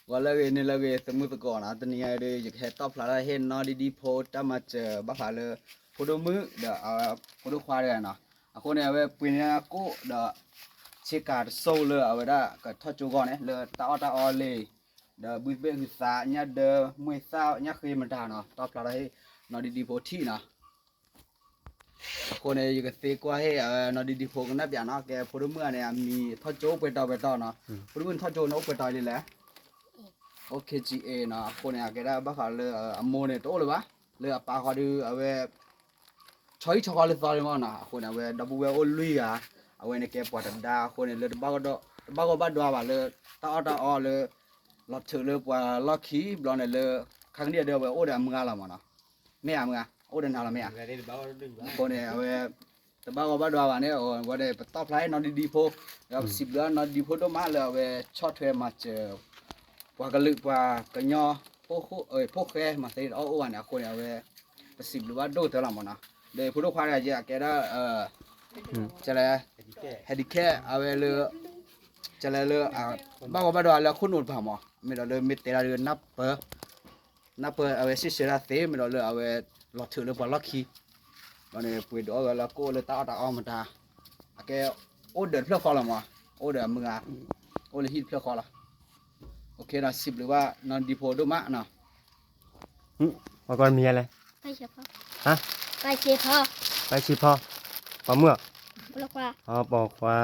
ဂီၤလၢအဂ့ၤ နံၤလၢအဂ့ၤ သမုသကိးနီၤ, တနံၤအံၤဒီး ယကဟဲတီၣ်ဖျါထီၣ်ဟ့ၣ်နီၢ်ဒံဒံဖိတၢ်မၤစၢၤ ဘၣ်ဃးလၢ ဖိဒိၣ်မုၣ်ဒီး ဖိဒိၣ်ခွါတဂၤနီၤ. အဃိန့ၣ် အဝဲပှ့ၤန့ၢ်ကိၣ်ဒီး ဆ့ကၤတစိၢ်လၢအဝဲဒၣ်ကထီၣ်ကၠိဂီၢ်န့ၣ် လၢတၢ်အီၣ်တၢ်အီလံ ဒီးဘုသဘ့ၣ်ဟုသး ညၣ်ဒၢ မှ့ၢ်သၣ် ညၣ်ဃ့မတၤနီၤ, တီၣ်ဖျါထီၣ်ဟ့ၣ်နီၢ်ဒံဒံဖိထံၣ်နီၤ. အဃိန့ၣ် ယကသ့ကွၢ်ဟ့ၣ် အဝဲနီၢ်ဒံဒံဖိကနၣ်ပၠးနီၤ, ကဲဖိဒိၣ်မုၣ်ဂၤန့ၣ် အမံၤထီၣ်ကၠိပှဲၤတီၤပှဲၤတီၤနီၤ. ဖိဒိၣ်မုၣ်န့ၣ်ထီၣ်ကၠိန့ၣ်အိၣ်ပှဲၤတီၤဒ်လဲၣ်. အိၣ် ခ့ကၠံအ့နီၤ. အဃိန့ၣ် အကဲဒၣ်ဘၣ်ဃးလၢ အမိၢ်န့ၣ်တအိၣ်လၢၤဘၣ်, လၢအပၢ်ဃီဒီး အဝဲ ဆီဟံၣ်ဆီဃီလၢသီန့ၣ်မ့ၢ်နီၤ. အဃိန့ၣ် အဝဲဒီပုၢ်ဝဲၢ်အိၣ်လွံၢ်ဂၤ, အဝဲန့ၣ်ကဲပှၤတဒါအဃိန့ၣ် လၢတဘၣ်ဂီၢ်ဘၣ်ဒွါဘၣ်လၢ တၢ်အီၣ်တၢ်အီလၢ လီၤထုးလၢပှၤလီၢ်ခံဘျီန့ၣ်လၢ ခါကနံၣ်အဒၢအဝဲအိၣ်ဒီးအမုၢ်ဂၤလီၤမ့ၢ်နီၤ. မ့ၢ်ဧါမုၢ်ဂၤ အိၣ်ဒီးနၤလီၤမ့ၢ်ဧါ. အဃိန့ၣ် အဝဲ တဘၣ်ဂီၢ်ဘၣ်ဒွါဘၣ်န့ၣ် အဝဲန့ၣ် ပတီၣ်ဖျါဟ့ၣ်နီၢ်ဒံဒံဖိ, ဒီးပစံးဘျုးနီၢ်ဒံဒံဖိဒိၣ်မးလၢအဝဲဆီၣ်ထွဲမၤစၢၤ ပှၤကလုာ်ပှၤကညီ ဖိဃဲမၤသ့တအီၣ်အိၣ်ဘၣ်န့ၣ် အဃိန့ၣ် အဝဲ ပစံးဘျုးဘၣ်ဒိၣ်ကတၢၢ်လီၤမ့ၢ်နီၤ. ဒီးဖိဒိၣ်ခွါတဂၤအံၤ အကဲဒၣ် ကလဲၣ် ဟဲဒံးခဲ အဝဲလၢ ကလဲၣ်လၢ ဘၣ်ဂီၢ်ဘၣ်ဒွါလၢအခိၣ်နူာ်တဖၣ်မ့ၢ် မ့ၢ်ဒီးလၢမ့ၢ်တဲဒၣ်လၢနၢ်ပၢၢ် နၢ်ပၢၢ်အဝဲစံးဆၢဒၣ်သ့ မ့ၢ်ဒီးလၢအဝဲ လီၤထုးလၢပှၤလီၢ်ခံ ဒီးန့ၣ် ပှ့ၤဒုးအီၣ်ဝဲလၢကိၣ်လၢတၢ်အီၣ်တၢ်အီမတၤ အကဲ အိၣ်ဒီးတဖျၢၣ်ဃီလီၤမ့ၢ် အိၣ်ဒီးအမုၢ်ဂၤ အိၣ်လၢဟံၣ်တဖျၢၣ်ဃီလီၤ. အိၣ်ခ့ဒီး စံးဘျုးဘၣ်နီၢ်ဒံဖိဒိၣ်မးနီၤ. ပှၤကွၢ်မံၤလဲၣ်, ဟါ, ပှၤဆံးဖီ, ပှၤမုၣ်, ပိာ်ခွါ